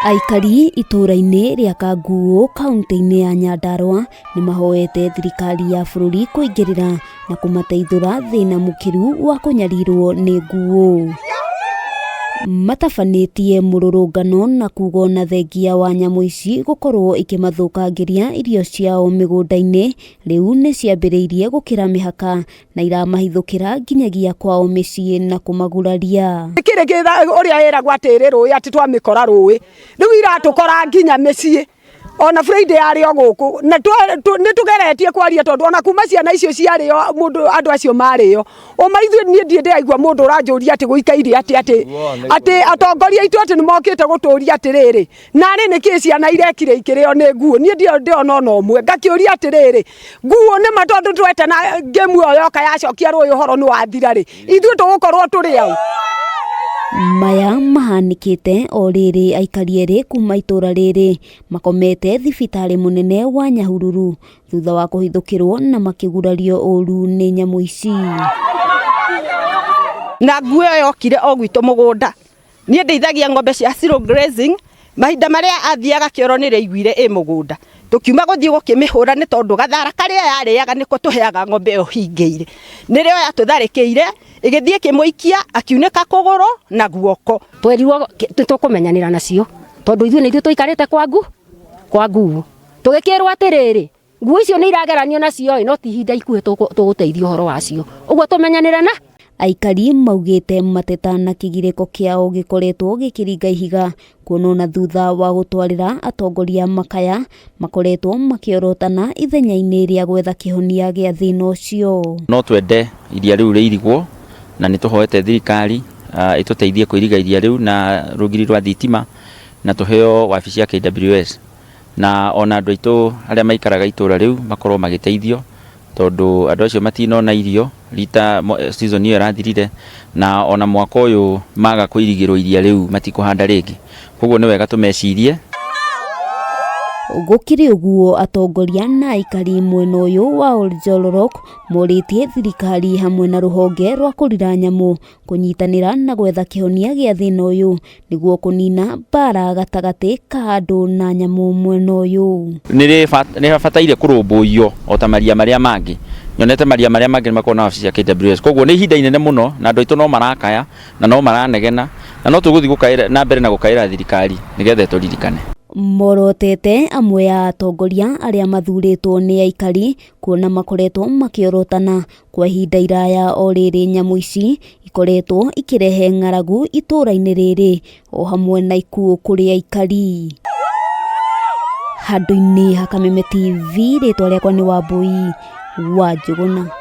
Aikari itũũra-inĩ rĩa Kanguũ kaunti-inĩ ya Nyandarua nĩ mahoete thirikari ya bũrũri kũingĩrĩra na kũmateithũra thĩna mũkĩru wa kũnyarirwo nĩ nguũ. Matabanĩtie mũrũrũngano na kuga ona thengia wa nyamũ ici gũkorwo ikĩmathũkangĩria irio ciao mĩgũnda-inĩ, rĩu nĩ ciambĩrĩirie gũkĩra mĩhaka na iramahithũkĩra nginyagia kwao mĩciĩ na kũmaguraria. Kĩrĩ ũrĩa ĩragwo atĩ ĩrĩ rũĩ atĩ twamĩkora rũĩ rĩu iratũkora nginya mĩciĩ ona Friday yarĩ o gũkũ na nĩ tũgeretie kwaria tondũ ona kuma ciana icio ciarĩo mũndũ andũ acio marĩo ũma ithuĩ niĩ ndirĩ ndĩraigua mũndũ ũranjũria atĩ gũikaire atĩ atĩ atĩ atongoria aitũ atĩ nĩ mokĩte gũtũria atĩrĩrĩ narĩ nĩ kĩ ciana irekire ikĩrĩo nĩ nguo niĩ ndirĩ ndĩrona ona ũmwe ngakĩũria atĩrĩrĩ nguo nĩ ma tondũ twetana ngĩmu ĩyo yoka yacokia rũĩ ũhoro nĩ wathira rĩ ithuĩ tũgũkorwo tũrĩ au. Maya mahanĩkĩte o rĩrĩ aikari erĩ kuma itũra rĩrĩ makomete thibitarĩ mũnene wa Nyahururu thutha wa kũhithũkĩrwo na makĩgurario ũru nĩ nyamũ ici. Na nguo ĩyo yokire o gwitũ mũgũnda. Niĩ ndĩithagia ng'ombe cia slow grazing, mahinda marĩa athiaga kĩoro nĩ rĩaiguire ĩ mũgũnda. Tũkiuma gũthiĩ gũkĩmĩhũra nĩ tondũ gathara karĩa yarĩaga nĩko tũheaga ng'ombe ĩyo hingĩire. Nĩrĩo yatũtharĩkĩire, ĩgĩthiĩ ĩkĩmũikia, akiunĩka kũgũrũ na guoko. Twerirwo nĩ tũkũmenyanĩra nacio tondũ ithuĩ nĩ ithuĩ tũikarĩte kwa ngu kwa nguo. Tũgĩkĩrwo atĩrĩrĩ, nguo icio nĩ irageranio nacio ĩ, no ti ihinda ikuhĩ tũgũteithio ũhoro wacio. Ũguo tũmenyanĩre na Aikari maugĩte mateta na kĩgirĩko kĩao gĩkoretwo gĩkĩringa ihiga kuona ona thutha wa gũtwarĩra atongoria makaya makoretwo makĩorotana ithenya-inĩ rĩa gwetha kĩhonia gĩa thĩna ũcio. No twende iria rĩu rĩirigwo na nĩ tũhoete thirikari ĩtũteithie kũiriga iria rĩu na rũgiri rwa thitima na tũheo wabici ya KWS. Na ona andũ aitũ arĩa maikaraga itũra rĩu makorwo magĩteithio tondũ andũ acio matinona irio rita season ĩyo ĩrathirire na ona mwaka ũyũ maga kũirigĩrwo iria rĩu matikũhanda rĩngĩ. Koguo nĩ wega tũmecirie. Gũkĩrĩ ũguo atongoria na aikari mwena ũyũ wa Oljolorok morĩtie thirikari hamwe na rũhonge rwa kũrira nyamũ kũnyitanĩra na gwetha kĩhonia gĩa thĩna ũyũ nĩguo kũnina mbara gatagatĩ ka andũ na nyamũ mwena ũyũ. Nĩ rĩbataire kũrũmbũiyo o ta maria marĩa mangĩ. Nyonete maria marĩa mangĩ nĩ makoragwo na wabici cia KWS. Koguo nĩ ihinda inene mũno na andũ aitũ no marakaya na no maranegena na no tũgũthiĩ gũkaĩra na mbere na gũkaĩra thirikari nĩgetha ĩtũririkane. Morotete amwe a atongoria arĩa mathurĩtwo nĩ aikari kuona makoretwo makĩorotana Kwa ihinda iraya o rĩrĩ nyamũ ici ikoretwo ikĩrehe ng'aragu itũũra-inĩ rĩrĩ o hamwe na ikuũ kũrĩ aikari. Handũ-inĩ ha Kameme TV, rĩtwa rĩakwa nĩ Wambũi wa Njũgũna.